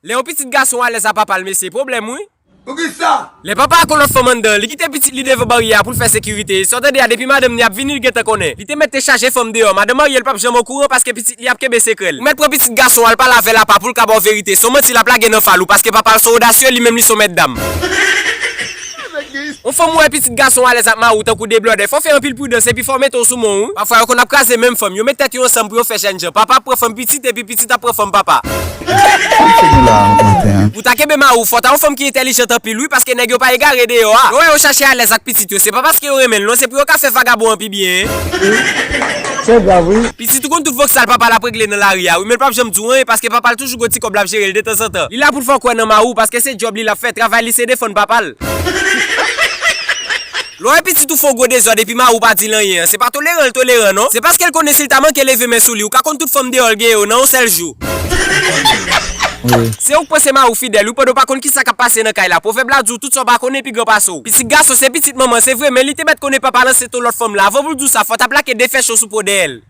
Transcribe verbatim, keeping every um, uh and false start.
Lè yon pitit gason alèz ak papa l, mesye, pwoblèm, wi. Poukisa? Lè papa a gon lòt fanm anndan, li kite pitit li devan baryè a pou l fè sekirite. Sa w tande a, depi madanm ni ap vini, li gentan konnen. Li te mèt te chaje fanm deyò. Madanm marye l p ap janm okouran paske pitit li ap kenbe sekrè l. Ou mèt pran pitit gason an, al pale avè l apa pou l ka ba w verite. Se yon manti l ap lage nan fal ou, paske papa l se yon odasye, li menm li se yon mèt dam. Yon fanm ou wè pitit gason alèz ak mari w tankou de blòdè, fò w fè anpil pridans epi fò w mete w sou men w, wi. Pafwa yo konn ap kraze menm fanm, yo met tèt yo ansanm pou yo fè jènjan. Papa ap pran fanm pitit epi pitit ap pran fanm papa. Pou ta kenbe mari w, fò w ta yon fanm ki entèlijant anpil, wi, paske nèg yo pa egare deyò a. Yo wè yo chache alèz ak pitit yo, se pa paske yo renmen l, non, se pou yo ka fè vagabon an pi byen. Se grav, wi. Pitit ou konn tout voksal papa l ap regle nan lari a, wi, men l p ap janm di w anyen, paske papa l toujou gon ti kòb l ap jere l detanzantan. Li la pou l fè w kwè nan mari w, paske se djòb li l ap fè, travay li se defann papa l. Lè w wè pitit ou fè yon gwo dezòd epi mari w pa di l anyen an, se pa toleran l toleran, non. Se paske l konnen si l ta manke leve men sou li, ou ka konn tout fanm deyò l gen yo nan yon sèl jou. Se ou k panse mari w fidèl, wi, pandan w pa konn kisa k ap pase nan kay la. Pwovèb la di w, tout sa w pa konnen pi gran pase w. Pitit gason se pitit manman, se vre, men li te mèt konnen papa l ansent yon lòt fanm la. Avan pou l di w sa, fò w t ap lake de fè cho sou po dèyè l.